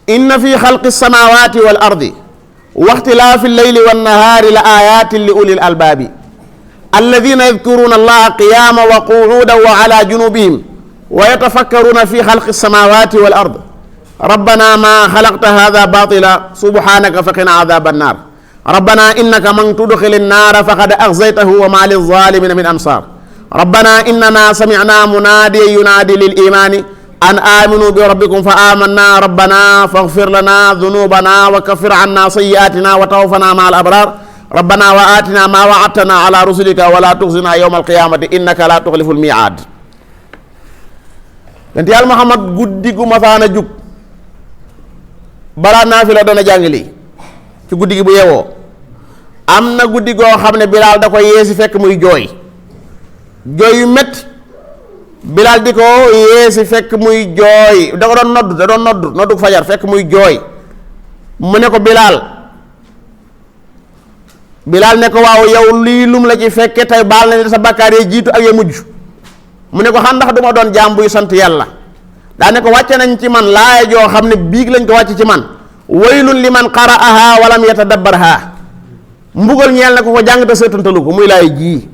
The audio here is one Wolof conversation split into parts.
inna fi xalqi samawati wal ardi wa ixtilaafi lleyli wannahaari la ayatin li ulil albaabi alladina yadkuruna allaha qiyama wa quudan wa ala junubihim wa yatafakkaruna fi xalqi samawati wal ard rabbana ma xalaqta hada batila subhanaka faqina adaba annar rabbana innaka man tudxili nnaara faqad axzaytahu wa ma lilzalimina min ansar rabbana innana samicna munaadiyan yunaadi lil imani an aminu bi rabbikum fa amanna rabbana faghfir lana dhunubana wa kaffir anna sayyi'atina wa tawaffana ma al abrar rabbana wa atina ma wa'adtana ala rusulika wa la tukhzina yawma alqiyamati innaka la tukhlifu almi'ad. yonent Yàlla Muhammad guddi gu masaana jug balaa naafila dana jàng lii ci guddi gi bu yeewoo. am na guddi goo xam ne Bilaal da ko yeesi fekk muy jooy jooy yu métti Bilaal di ko yeesi fekk muy jooy da ko doon noddu fajar fekk muy jooy mu ne ko Bilaal ne ko waaw yow lii lum la ci fekke tey baal na ne sa bakkaar yee jiitu ak ya mujj mu ne ko xam ndax du ma doon jaam buy sant yàlla daa ne ko wàcce nañ ci man laaya joo xam ne biig lañ ko wàcce ci man waylun liman qara'aha walam yatadabbarha mbugal ñeel na ko ko jàng te seetantalu ko muy laay ji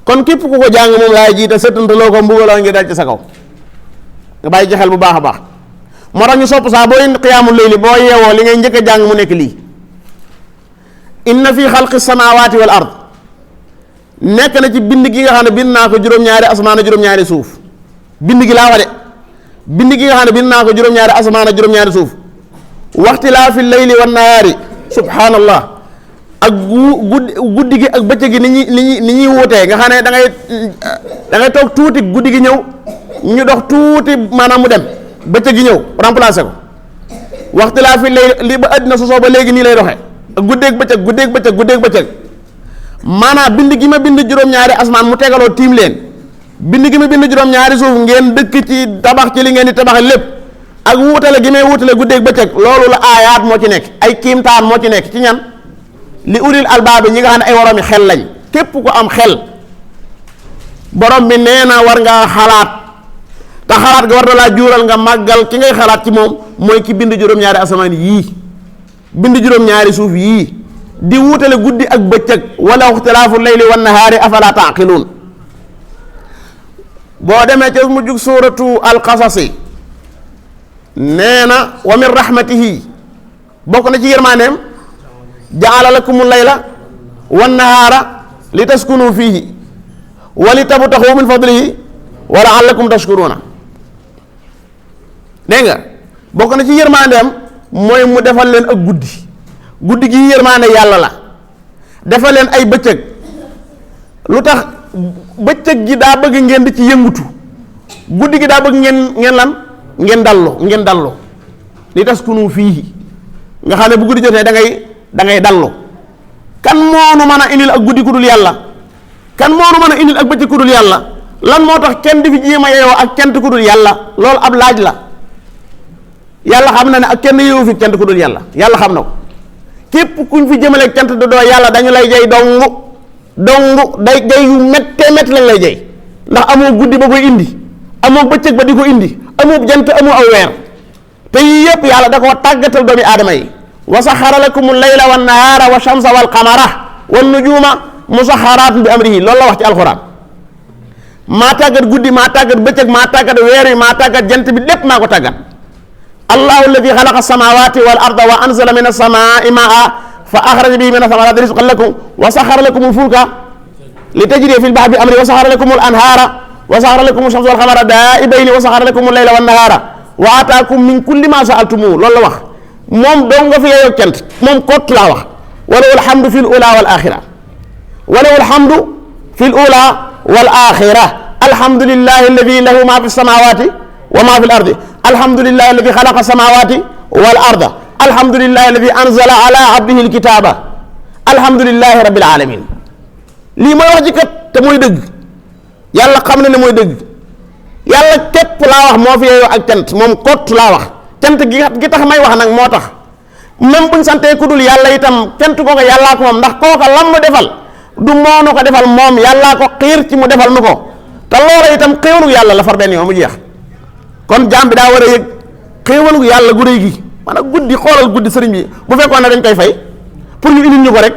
kon képp ku ko jàng moom laay ji te seetantaloo ko mbugaloo ngi dal ci sa kaw nga bàyyi ci xel bu baax a baax moo tax ñu sopp saa booy qiyaamul layli boo yeewoo li ngay njëkk a jàng mu nekk lii inna fi xalqi samawati wal ard nekk na ci bind gi nga xam ne bind naa ko juróom-ñaari asamaan ak juróom-ñaari suuf bind gi laa wa de bind gi nga xam ne bind naa ko juróom-ñaari asamaan ak juróom-ñaari suuf waxtilaafi layli wan nahaari subhanallah ak guddi gi ak bëccëg gi ni ñuy wutee nga xam ne da ngay toog tuuti guddi gi ñëw ñu dox tuuti maanaam mu dem bëccëg gi ñëw remplacé ko waxtilaafi layli li ba àddina sosoo ba léegi nii lay doxee ak guddeeg bëccëg maanaam bind gi ma bind juróom-ñaari asmaan mu tegaloo tiim leen bind gi ma bind juróom-ñaari suuf ngeen dëkk ci tabax ci li ngeen di tabax lépp ak wuutale gi may wuutale guddeeg bëccëg loolu la aayaat moo ci nekk ay kiimtaan moo ci nekk ci ñan li ulil albaab ñi nga xam ne ay waroomi xel lañ képp ku am xel borom bi nee na war ngaa xalaat te xalaat ga war na laa juural nga màggal ki ngay xalaat ci moom mooy ki bind juróom-ñaari asamaan yii bind juróom-ñaari suuf yii di wuutale guddi ak bëccëg wala ixtilaafu layli wan nahaari afala taaqiluun boo demee ca mujjug suuratu alqasasi nee na wa min rahmatihi bokk na ci yërmandeem jaala lakumu layla wan nahaara li taskunu fiihi wa li tabtaxu min fadlihi wa laallakum tashkuruuna dégg nga bokk na ci yërmandeem mooy mu defal leen ak guddi gi yërmande yàlla la defal leen ay bëccëg lu tax bëccëg gi daa bëgg ngeen di ci yëngutu guddi gi daa bëgg ngeen dallu li taskunu fiihi nga xam ne bu guddi jotee da ngay dallu kan moonu mën a indil ak guddi ku dul yàlla kan moonu mën a indil ak bëccëg ku dul yàlla lan moo tax kenn di fi jéem a yeyoo ak cant ku dul yàlla loolu ab laaj la yàlla xam na ne ak kenn yeewu fi cant ku dul yàlla xam na ko képp kuñ fi jëmale cant du doo yàlla dañu lay jey dongu day jey yu méttee métti lañ lay jey ndax amoo guddi ba koy indi amoo bëccëg ba di ko indi amoo jant amoo aw weer te yii yëpp yàlla da koo tàggatal doomi aadama yi wa saxara lakumu layla wan nahaara wa shamsa wal qamara wan nujuma musaxaraatun bi amrihi loolu la wax ci alxuraan maa tàggat guddi maa tàggat bëccëg maa tàggat weer yi maa tàggat jant bi lépp maa ko tàggat allahu alladi xalaqa samawati wal arda wa anzala min as-samaa'i maa fa axraja bihi min ath-thamarati rizqan lakum wa saxara lakum al-fulka li tajriya fil bahri bi amrihi wa saxara lakum al-anhaara wa saxara lakum ash-shamsa wal qamara daa'ibayni wa saxara lakum al-layla wan nahaara wa ataakum min kulli ma sa'altumuhu loolu la wax moom dong nga fi yeyoo cant moom kott laa wax wa lahu alhamdu fil ula wal axira wa lahu alhamdu fil ula wal axira alhamdulillahi alladi lahu ma fi samawati wa ma fi l ardi alhamdulillahi alladi xalaqa samawati wal arda alhamdulillahi alladi anzala ala abdihi alkitaba alhamdulillahi rabbil alamin lii mooy wax ji kat te mooy dëgg yàlla xam na ne mooy dëgg yàlla képp laa wax moo fi yeyoo ak cant moom kott laa wax cant gi tax may wax nag moo tax même buñ santee ku dul yàlla itam cant kooka yàllaa ko moom ndax kooka lam mu defal du moonu ko defal moom yàllaa ko xiir ci mu defal nu ko te loola itam xéewalu yàlla la far benn yoon mu jeex kon jaam bi daa war a yëg xéewalu yàlla gu rëy gi maanaam guddi xoolal guddi sëriñ bi bu fekkoon ne dañ koy fay pour ñu indil ñu ko rek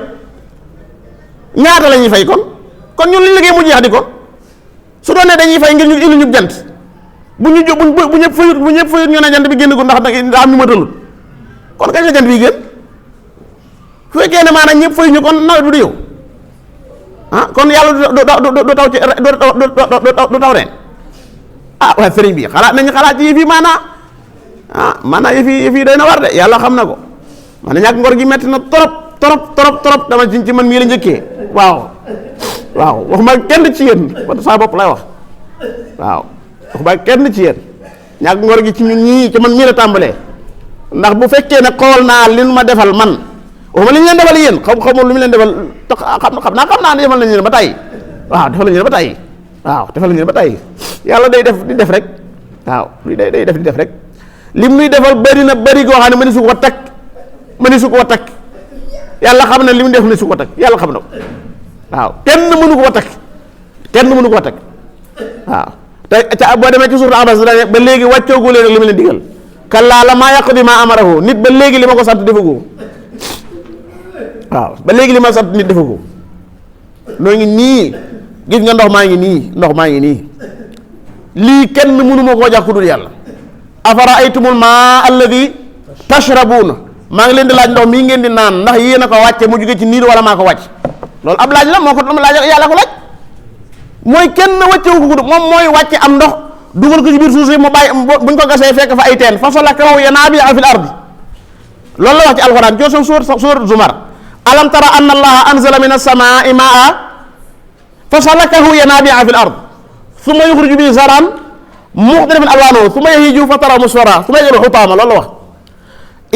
ñaata la ñuy fay kon ñun liñ liggéey mu jeex di kon su doon ne dañuy fay ngir ñu indil ñu jant bu ñëpp fayut ñu ne jant bi génn ko ndax daa am ñu ma tëlul kon kañ la jant bi génn su fekkee ne maanaam ñëpp fayuñu kon nawet bi du yow kon yàlla du taw ci du taw ren waaye sëriñ bi xalaat ci yëf yi maanaam yëf yi doy na war de yàlla xam na ko man ñàkk ngor gi metti na trop dama ci man mii la njëkkee waaw waxuma kenn ci yéen ba saa bopp lay wax waaw waxuma kenn ci yéen ñàkk ngor gi ci ñun ñii ci man mii la tàmbalee ndax bu fekkee ne xool naa li ma defal man waxuma li ñu leen defal yéen xamul lu mu leen defal xam naa ne defal nañu leen ba tey waaw defal nañu leen ba tey defal nañu leen ba tey yàlla day def di def rek waaw day def di def rek lim nuy defal bëri goo xam ne mëni su ko takk yàlla xam ne li mu def mëni su ko takk yàlla xam na ko waaw kenn mënu ko takk waaw te ca boo demee ci suuratu Abasa ba léegi wàccoogu leen ak li mu leen digal kallaa lammaa yaqdi maa amarahu nit ba léegi li ma ko sant defagu waaw ba léegi li ma sant nit defagu noo ngi nii gis nga ndox maa ngi nii lii kenn mënu ma koo jox ku dul yàlla afara'aytumul maa alladi tashrabuuna maa ngi leen di laaj ndox mii ngeen di naan ndax yéen a ko wàcce mu jóge ci niir wala maa ko wàcc loolu ab laaj la moo ko laaj yàlla ko laaj mooy kenn wàccewu ko moom mooy wàcce am ndox dugal ko ci biir suuf si mu bàyyi buñ ko gasee fekk fa ay teen fa salakahu yanaabi'a fil ardi loolu la wax ci alxuraan joo suur Zumar alam tara anna allaha anzala min as-samaa'i maa'an fa salakahu yanaabi'a fil ardi thumma yukhriju bihi zar'an mukhtalifan alwaanuhu thumma yahiiju fa tarahu musfarran thumma yaj'aluhu hutaama loolu la wax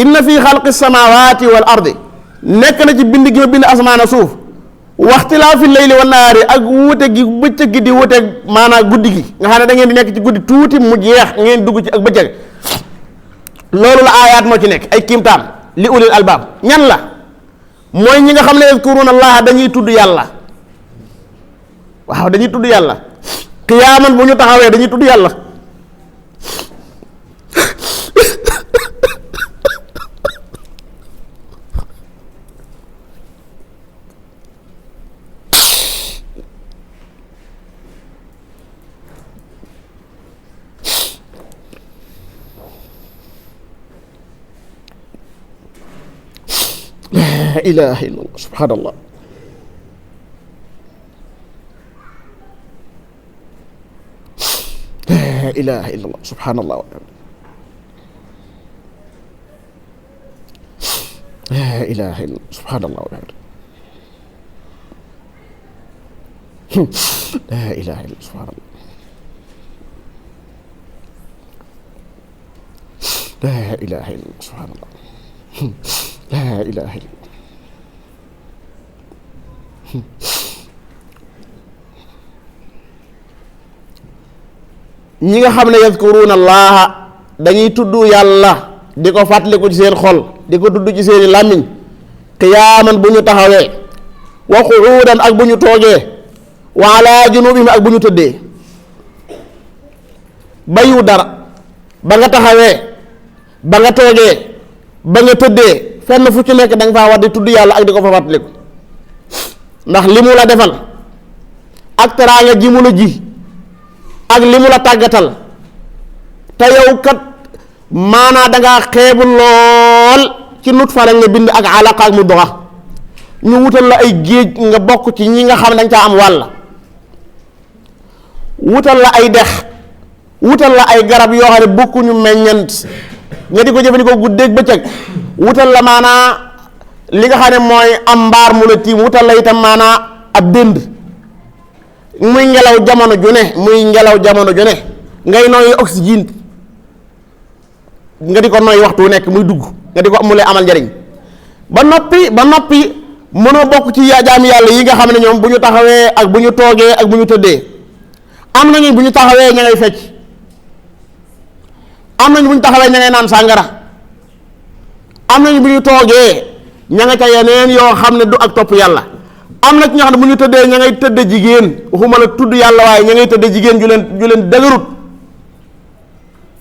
inna fi xalqi samaawaati wal ardi nekk na ci bind gi ma bind asamaan suuf waxtilaafi layli wan nahaari ak wuute gi bëccëg gi di wuuteeg maanaam guddi gi nga xam ne da ngeen di nekk ci guddi tuuti mu jeex ngeen dugg ci ak bëccëg loolu la aayaat moo ci nekk ay kiimtaan li ulil albaab ñan la mooy ñi nga xam ne yazkuruuna allaha dañuy tudd yàlla waaw dañuy tudd yàlla qiyaaman bu ñu taxawee dañuy tudd yàlla laa ilaaha illallah subhaanallah laa ilaaha illallah subhaanallah laa ilaaha illallah subhaanallah laa ilaaha illallah subhaanallah laa ilaaha illallah subhaanallah laa ilaaha illallah ñi nga xam ne yazkuruuna allaha dañuy tudd yàlla di ko fàttaliku ci seen xol di ko tudd ci seeni làmmiñ qiyaaman bu ñu taxawee wa qu'uudan ak bu ñu toogee wa ala junubihim ak bu ñu tëddee bayu dara ba nga taxawee ba nga toogee ba nga tëddee fenn fu ci nekk da nga faa war di tudd yàlla ak di ko fa fàttaliku ndax li mu la defal ak teraanga ji mu la ji ak li mu la tàggatal te yow kat maanaa dangaa xeebu lool ci nut fa lañ la bind ak alaqa ak mu doxa ñu wutal la ay géej nga bokk ci ñi nga xam ne dañ caa am wàll wutal la ay dex wutal la ay garab yoo xam ne bokkuñu meññant nga di ko jëfandikoo guddeeg bëccëg wutal la maanaa li nga xam ne mooy am mbaar mu la tiim wutal la itam maanaa ab dënd muy ngelaw jamono ju ne ngay nooyi oxygène nga di ko nooy waxtu wu nekk muy dugg nga di ko mu lay amal njariñ ba noppi mënoo bokk ci jaami yàlla yi nga xam ne ñoom bu ñu taxawee ak bu ñu toogee ak bu ñu tëddee am nañu bu ñu taxawee ña ngay fecc am nañu bu ñu taxawee ña ngay naan sàngara am nañu bu ñu toogee ña nga ca yeneen yoo xam ne du ak topp yàlla am na ci ñoo xam ne bu ñu tëddee ña ngay tëdd jigéen waxuma la tudd yàlla waaye ña ngay tëdd jigéen ju leen dëgërut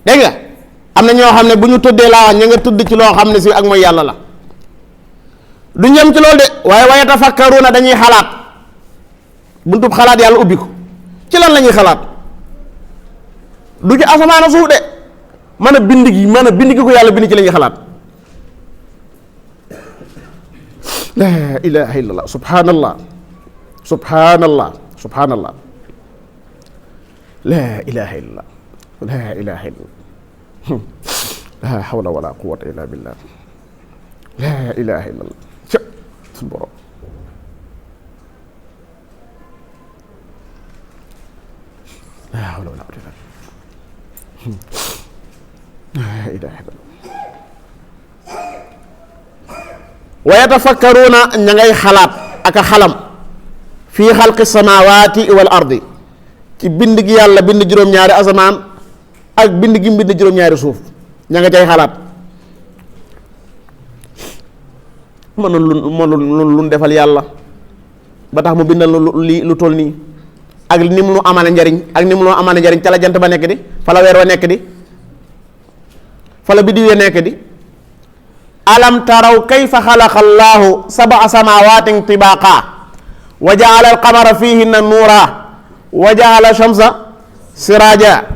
dégg nga am na ñoo xam ne bu ñu tëddee laa ña nga tëdd ci loo xam ne si ak mooy yàlla la. du ñem ci loolu de waaye wa yatafakkaruuna dañuy xalaat buntub xalaat yàlla ubbi ko ci lan la ñuy xalaat du ci asamaan a suuf de mën a bind gi ko yàlla bind ci la ñuy xalaat. laa ilaha illallah subhanallah subhanallah subhanallah laa ilaha illallah laa ilaha illallah laa hawla wala quwwata illa billah laa ilaha illallah ca suñu borom laa hawla wala quwwata illa billah laa ilaha illallah wa yatafakkaruuna ña ngay xalaat ak a xalam fii xalqi samaawaati wal ardi ci bind gi yàlla bind juróom-ñaari asamaan ak bind gi bind juróom-ñaari suuf ña nga cay xalaat mënul lu defal yàlla ba tax mu bindal lu toll nii ak ni mu nu amale njariñ ak ni mu nu amale njariñ ca la jant ba nekk di fa la weer wa nekk di fa la biddiw ya nekk di alam taraw kayfa xalaqa allahu sab'a samawaatin tibaaqa wa ja'ala al-qamara fiihinna nuura wa ja'ala shamsa siraaja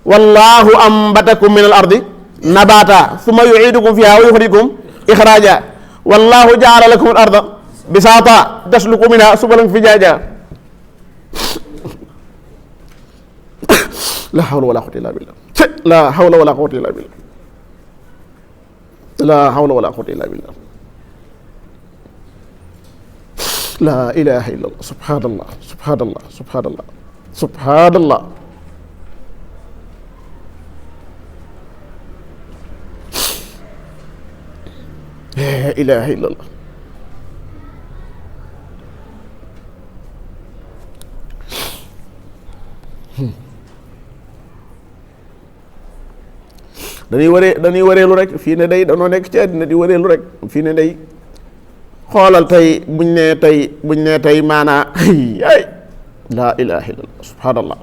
wallahu ambatakum min al-ardi nabaata thumma yu'iidukum fiihaa wa yukhrijukum ikhraaja wallahu ja'ala lakum al-arda bisaata tasluku minhaa subulan fijaaja la hawla wala quwwata illa billah la hawla wala quwwata illa billah la hawla wala quwwata illa billah la ilaha illa allah subhanallah subhanallah subhanallah subhanallah la ilaha illa allah dañuy wareelu rek fii ne day danoo nekk ci àddina di wareelu rek fii ne day xoolal tey buñ ne tey maanaa ay laa ilaha illallah subhanallah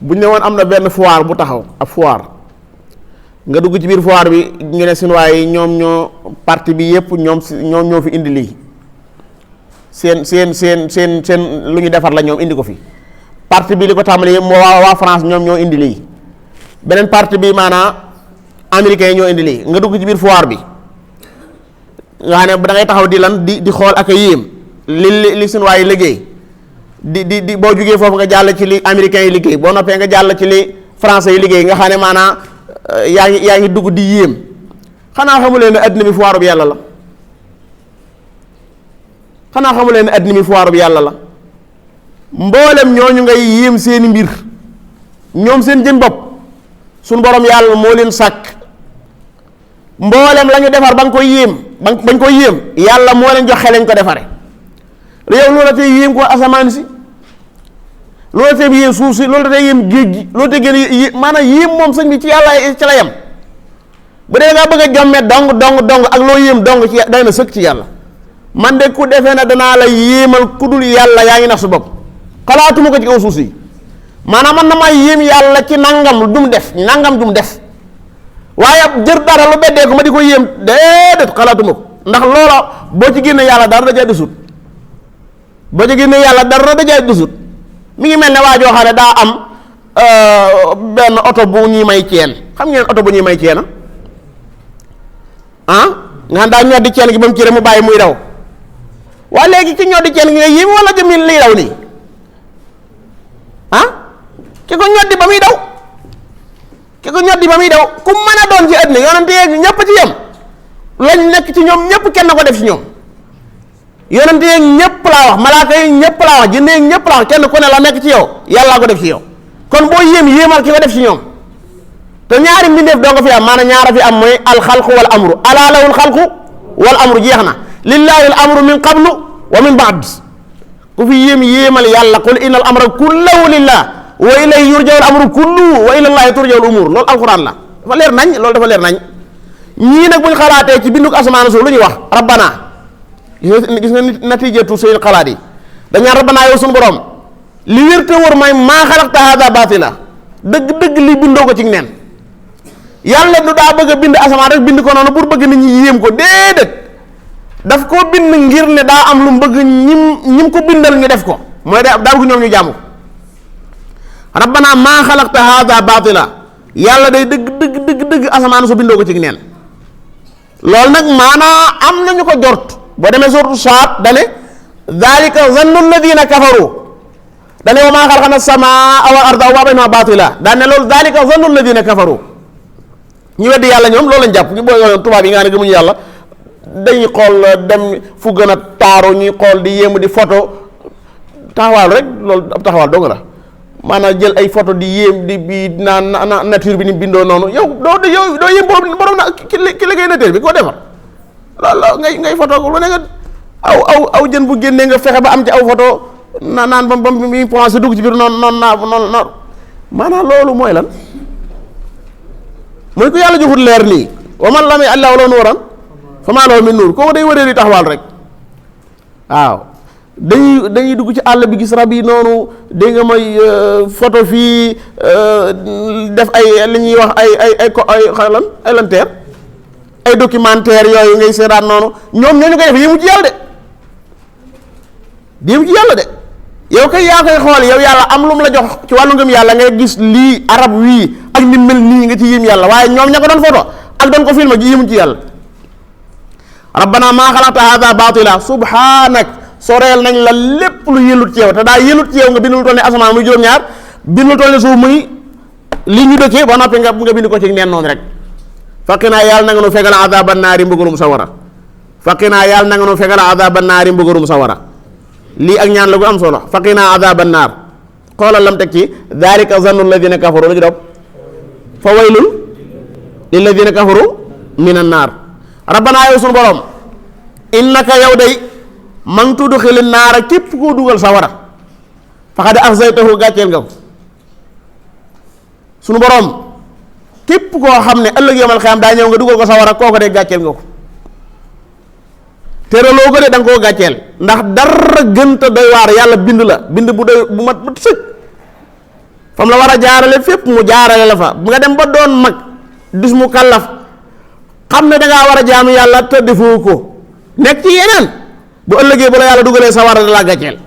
buñ ne woon am na benn foire bu taxaw ab foire nga dugg ci biir foire bi ñu ne Chinois yi ñoom ñoo parti bi yépp ñoom ñoo fi indi lii seen lu ñu defar la ñoom indi ko fi parti bi li ko tàmbali moo waa France ñoom ñoo indi lii beneen parti bi maanaam américains yi ñoo indi lii nga dugg ci biir foire bi nga xam ne da ngay taxaw di lan di xool ak a yéem li suñu waay liggéey di boo jugee foofu nga jàll ci li américains yi liggéey boo noppee nga jàll ci li français yi liggéey nga xam ne maanaam yaa ngi dugg di yéem xanaa xamuleen ne addina bi foire bi yàlla la xanaa xamuleen ne addina bi foire bi yàlla la mboolem ñooñu ngay yéem seeni mbir ñoom seen jën bopp suñu borom yàlla moo leen sàkk mboolem la ñu defar ba nga koy yéem bañ koy yéem yàlla moo leen jox xel lañ ko defare yow loolu tey yéem ko asamaan si loolu tey yéem suuf si loolu tey yéem géej gi loolu tey gën a maanaam yéem moom sëñ bi ci yàlla ci la yem bu dee ngaa bëgg a jomme dong ak loo yéem dong ci day na sëkk ci yàlla man de ku defee na danaa la yéemal ku dul yàlla yaa ngi nax su bopp xalaatuma ko ci kaw suuf si maanaam man na may yéem yàlla ci nangam dum def waaye ab jër dara lu beddee ko ma di ko yéem déedéet xalaatuma ko ndax loola boo ci génne yàlla dara dajaa desut mi ngi mel ne waa joo xam ne daa am benn oto bu ñuy may ceen xam ngeen oto bu ñuy may ceena nga xam daa ñoddi ceen gi ba mu ci mu bàyyi muy daw waa léegi ci ñoddi ceen gi nga yéem wala jëmil liy daw nii ki ko ñoddi ba muy daw ku mën a doon ci àddina yonente yeeg ñëpp ci yem lañ nekk ci ñoom ñëpp kenn ko def ci ñoom yonente yeeg ñëpp laa wax malaaka yi ñëpp laa wax jinne yeeg ñëpp laa wax kenn ku ne la nekk ci yow yàllaa ko def ci yow kon boo yéemal ki ko def ci ñoom te ñaari mbindeef doo ko fi am maanaam ñaara fi am mooy alxalqu wal amru alaa lahul xalqu wal amru jeex na lillahi al amru min qablu wa min baad ku fi yéemal yàlla qul innal amra kullahu lillah wa ilayhi yurja'ul amru kulluhu wa ila llahi turja'ul umur loolu alquran la dafa leer nañ ñii nag buñ xalaatee ci binduk asamaan suuf lu ñuy wax rabbana gis nga natijatu seen xalaat yi dañaan rabbana yow suñu borom li wér te wóor mooy maa xalaqta hada batila dëgg li bindoo ko ci neen yàlla du daa bëgg a bind asamaan rek bind ko noonu pour bëgg nit ñi yéem ko déedéet daf koo bind ngir ne daa am lu mu bëgg ñim ko bindal ñu def ko mooy daa bëgg ñoom ñu jaamu ko rabbana maa xalaqta haada baatila yàlla day dëgg asamaan su bindoo ko ci neen loolu nag maanaa am nañu ko jort boo demee suuratu Saad dane daalika zannu alladina kafaru dane wa maa xalaqna samaa wal arda wa maa baynahumaa baatila daan ne loolu daalika zannu alladina kafaru ñu weddi yàlla ñoom loolu lañ jàpp ñu booy tubaab yi nga xam ne gëmuñu yàlla dañuy xool dem fu gën a taaru ñuy xool di yéemu di photo taxawaal rek loolu ab taxawaal dong la maanaam jël ay photo di yéem di bi naan nature bi ni bindoo noonu yow doo yéem borom na ki liggéey nature bi koo defar loolu ngay photo ko lu ne nga aw jën bu génnee nga fexe ba am ci aw photo naan ba mi pensé dugg ci biir noonu maanaam loolu mooy lan mooy ko yàlla joxut leer nii wa man lam yaj'al lahu nuuran famaa lahu min nuur kooku day wëree di taxawaal rek waaw dañuy dugg ci àll bi gis rab yi noonu dégg nga mooy photo fii def ay li ñuy wax ay lanteer ay documentaire yooyu ngay seetaan noonu ñoom ñoo ñu koy def yéemu ci yàlla de yéemu ci yàlla de yow kay yaa koy xool yow yàlla am lu mu la jox ci wàllu ngëm yàlla ngay gis lii arab wii ak ni mel nii nga ci yéem yàlla waaye ñoom ña ko doon photo ak doon ko film ji yéemu ci yàlla rabbana maa xalaqta haada baatila subhanak soreel nañ la lépp lu yëlut ci yow te daa yëlut ci yow nga bindul toll ne asamaan muy juróom-ñaar bindul toll ne suuf muy li ñu dëkkee ba noppi nga bind ko ci neen noonu rek faqinaa yàlla na nga nu fegal adaaba naari mbugalum sawara faqinaa yàlla na nga nu fegal adaaba naari mbugalum sawara lii ak ñaan la gu am solo faqinaa adaaba naar xoolal lam teg ci daalika zannu alladina kafaru la ci dop fa waylun lilladina kafaru min an naar rabbana yow sunu borom innaka yow day man tudxili naara képp koo dugal sawara faqad axzaytahu gàcceel nga ko sunu borom képp koo xam ne ëllëg yawmal xiyaam daa ñëw nga dugal ko sawara kooko de gàcceel nga ko tëraloo ko de da nga koo gàcceel ndax dara gënta doy waar yàlla bind la bind bu doy bu mat sëkk fam la war a jaarale fépp mu jaarale la fa nga dem ba doon mag dis mu kallaf xam ne dangaa war a jaamu yàlla te defoo ko nekk ci yeneen bu ëllëgee bu la yàlla dugalee sawara da la gàcceel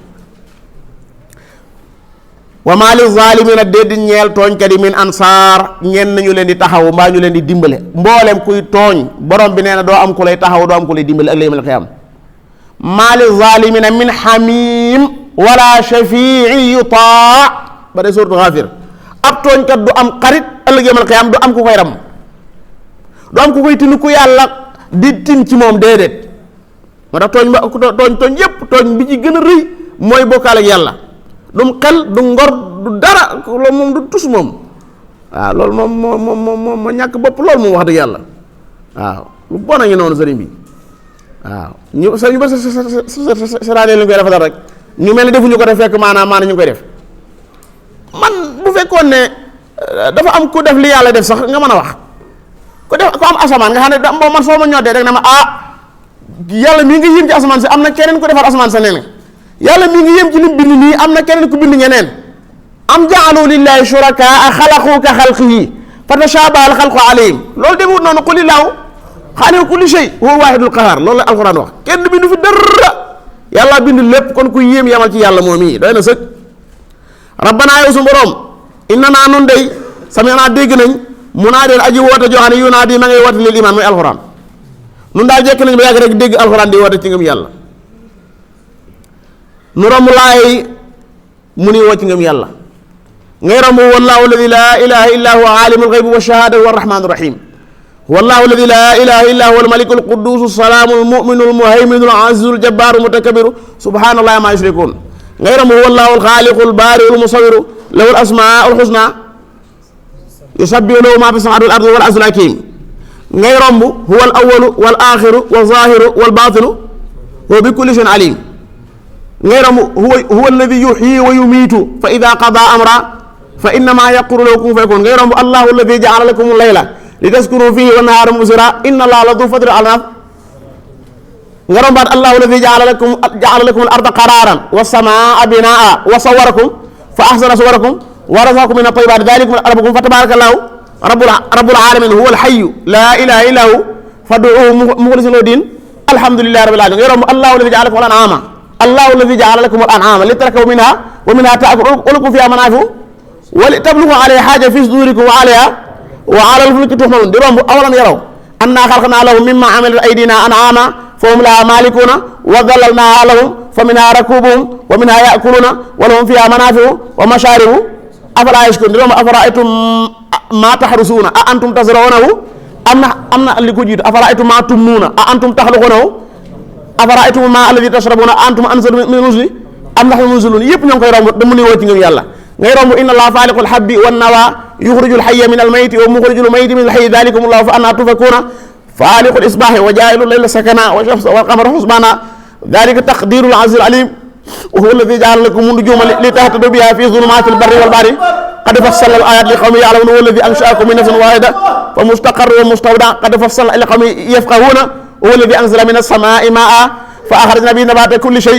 wa maa li zaalimiina déedéet ñeel tooñkat yi min ansaar ñenn ñu leen di taxaw mbaa ñu leen di dimbale mboolem kuy tooñ borom bi nee na doo am ku lay taxaw doo am ku lay dimbale ak yawmal qiyaama maa li zaalimiina min xamiim wala shafii yutaa ba de suuratu Gaafir ab tooñkat du am xarit ëllëg yawmal qiyaama du am ku koy ram du am ku koy tin ku yàlla di tin ci moom déedéet moo tax tooñ yépp tooñ bi ci gën a rëy mooy bokkaale ak yàlla du mu xel du ngor du dara loolu moom du tus moom waaw loolu moom moo ñàkk bopp loolu moom wax dëgg yàlla waaw lu bon a ngi noonu sëriñ bi waaw ñu sa ñu ba saraanee lu ñu koy defatal rek ñu mel ni defuñu ko def fekk maanaam ñu ngi koy def man bu fekkoon ne dafa am ku def li yàlla def sax nga mën a wax ku am asamaan nga xam ne boo man soo ma ñoddee rek na ma yàlla mii ngi yéem ci asamaan si am na keneen ku defar asamaan sa nee yàlla mi ngi yem ci lim bind nii am na keneen ku bind ñeneen am ja'alu lillahi shurakaa xalaqu ka xalqihi fa tashabaha al xalqu alayhim loolu demut noonu qul illaahu xaaliqu kulli shay huwa waahidul qahaar loolu la alxuraan wax kenn bindu fi dara yàlla bind lépp kon ku yéem yamal ci yàlla moom yi doy na sëg rabbana yow su borom inna naa nun day sami'naa dégg nañ munaadiyan aji woote joo xam ne yunaadi ma ngay woote lil iman muy alxuraan nun daal jekk nañ ba yàgg rek dégg alxuraan di woote ci ngëm yàlla nu romb laay mu ni woo ci ngëm yàlla ngay romb wallahu alladi laa ilaha illa huwa alimul ghaybi wa shahada huwa arrahmanu rahim wallahu alladi laa ilaha illa huwa almaliku alqudusu salaamu almuminu almuhayminu alazizu aljabbaru almutakabiru subhanallahi ma yushrikun ngay romb wallahu alxaaliqu albaariu almusawiru lahu alasmaa alxusna yusabbihu lahu ma fi samawati wal ardi wal azizul hakim ngay romb huwa alawalu wal axiru wal zahiru wal batinu wa bi kulli shay'in alim ngay romb huwa alladi yuxyi wa yumiitu fa ida qada amra fa innama yaqulu lahu kun fayakun ngay romb allahu alladi jaala lakum layla li taskunu fihi wa nahaara mubsira inna allaha la du fadli ala nas nga rombaat allahu alladi jaala lakum al arda qararan wa samaa binaa wa sawarakum fa ahsana suwarakum wa razaqakum min at-tayyibaati dalikum rabbukum fa tabarakallahu rabbul alamin huwa alhayyu la ilaha illa hu fad'uhu mukhlisina lahu din alhamdulillahi rabbil alamin ngay romb allahu alladhi ja'ala lakum al-an'ama allahu alladhi ja'ala lakum al-an'ama litarkabu minha wa minha ta'kulun wa lakum fiha manafi'u wa litablugu alayha haja fi sudurikum wa alayha wa ala al-fulki tuhmalun di romb awalam yaraw anna khalaqna lahum mimma amilat aydina an'ama fahum laha malikuna wa dhallalnaha lahum faminha rakubuhum wa minha ya'kuluna wa lahum fiha manafi'u wa masharibu afala yashkurun di romb afara'aytum ma tahrusuna a antum tazra'unahu am na li ko jiitu afara'aytum ma tumnuna a antum takhluqunahu afara'aytum ma alladhi tashrabuna a antum anzaltum min al-muzni am nahnu munzilun yëpp ñoo ngi koy romb dama ni woo ci ngëm yàlla ngay romb inna allaha faaliqul habbi wan nawa yukhrijul hayya min al-mayti wa mukhrijul mayti min al-hayyi dhalikum allahu fa anna tufakuna faaliqul isbahi wa ja'ilul layla sakana wa shamsa wal qamara husbana dhalika taqdirul azizil alim wa huwa alladhi ja'ala lakum an-nujuma litahtadu biha fi dhulumatil barri wal bahri qad fassala al-ayati liqawmin ya'lamun huwa alladhi ansha'akum min nafsin wahida fa mustaqarrun wa mustawda qad fassala liqawmin yafqahuna huwa alladhi anzala minas samaa'i maa'an fa akhrajna bihi nabata kulli shay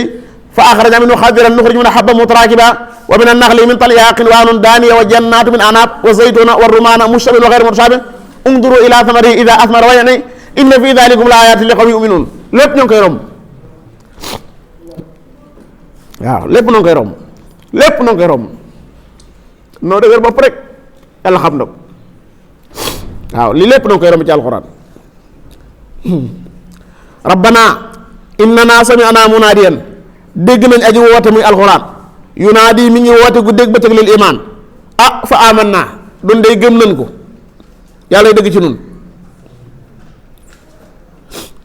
fa akhrajna minhu khadiran nukhrij minhu habban mutarakiba wa min an-nakhli min tal'iha qinwanun daniya wa jannatun min anab wa zaytuna wa rumana mushtabihan wa ghayra mutashabih unzuru ila thamarihi idha athmara wa yan'i inna fi dhalikum la ayatin liqawmin yu'minun lépp ñoo ngi koy romb waaw lépp noo ngi koy romb lépp noo ngi koy romb noo dëgër bopp rek yàlla xam na ko waaw li lépp noo ngi koy romb ci alxuraan rabbana innana sami'na munadiyan dégg nañ aji woote muy alxuraan yunaadi mi ngi woote gu dégg bëccëg lil iman fa amanna dun day gëm nañ ko yàlla dëgg ci nun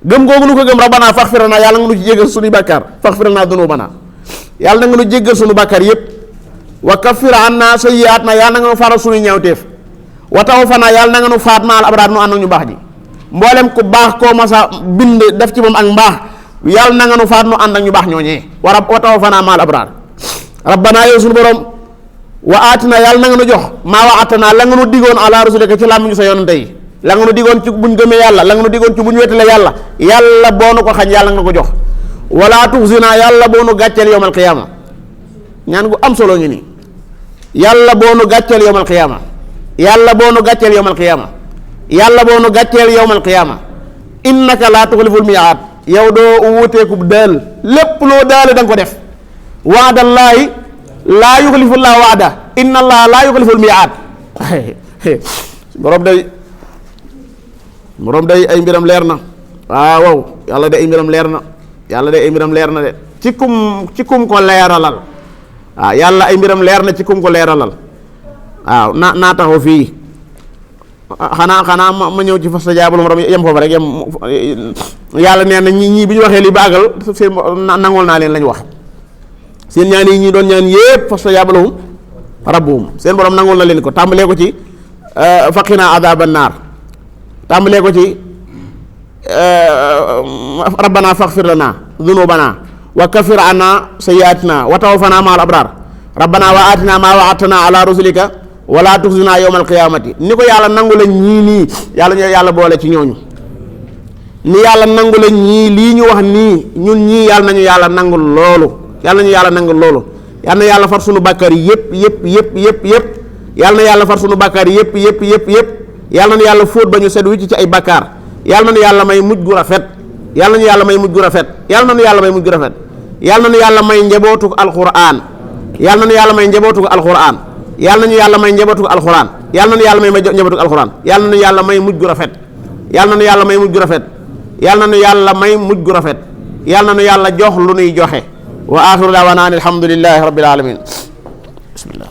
gëm googu nu ko gëm rabbana faghfir lana yàlla nga nu ci jéggal suñu bàkkaar faghfir lana dunubana yàlla na nga nu jéggal suñu bàkkaar yépp wa kaffir anna sayyi'atina yàlla na nga nu faral suñu ñaawteef wa tawaffana yàlla na nga nu faat maal abraar nu ànd ak ñu baax ji mboolem ku baax koo masa bind def ci moom ak mbaax yàlla na nga nu faat nu ànd ak ñu baax ñooñee wa tawaffana maal abraar rabbana yow suñu borom wa aatina yàlla na nga nu jox maa wa'adtana la nga nu digoon ala rasulika ci làmmiñu sa yonante yi la nga nu digoon ci buñ gëmee yàlla la nga nu digoon ci buñ wéetale yàlla yàlla boo nu ko xañ yàlla nga ko jox wala tuxzina yàlla boo nu gàcceel yawmal qiyaama ñaan gu am solo ngi nii yàlla boo nu gàcceel yawmal qiyaama yàlla boo nu gàcceel yawmal qiyaama yàlla boo nu gàcceel yawmal qiyaama innaka laa tuxliful mii'aad yow doo wuuteekub daal lépp loo daale da nga ko def waadallaahi laa yuxlifullaahu waada inna allaha laa yuxliful mii'aad borom day ay mbiram leer na waaw yàlla de ay mbiram leer na yàlla de ay mbiram leer na de ci kum ko leeralal waaw yàlla ay mbiram leer na ci kum ko leeralal waaw naa taxaw fii xanaa ma ñëw ci fastajaaba lahum yem foofu rek yàlla nee na ñii bi ñu waxee li baagal seen nangool naa leen lañ wax seen ñaan yi ñi doon ñaan yépp fastajaaba lahum rabbuhum seen borom nangool na leen ko tàmbalee ko ci faqina adaaban naar tàmbalee ko ci rabbana faghfir lana dhunubana wa kaffir anna sayyi'atina wa tawaffana ma'al abrar rabbana wa atina ma wa'adtana ala rusulika wa la tukhzina yawmal qiyamati ni ko yàlla nangu la ñii nii yàlla boole ci ñooñu ni yàlla nangu la ñii lii ñu wax nii ñun ñii yàlla nañu yàlla nangul loolu yàlla nañu yàlla nangul loolu yàlla na yàlla far sunu bàkkaar yépp yàlla na yàlla far sunu bàkkaar yépp yàlla na yàlla fóot ba ñu set wicc ci ay bàkkaar yàlla na yàlla may mujj gu rafet yàlla na yàlla may mujj gu rafet yàlla na yàlla may mujj gu rafet yàlla na yàlla may njabootu alquran yàlla na yàlla may njabootu alquran yàlla na yàlla may njabootu alquran yàlla na yàlla may njabootu alquran yàlla na yàlla may mujj gu rafet yàlla na yàlla may mujj gu rafet yàlla na yàlla may mujj gu rafet yàlla na yàlla jox lu nuy joxe wa axiru daawaana alhamdulillahi rabbil alamin bismillah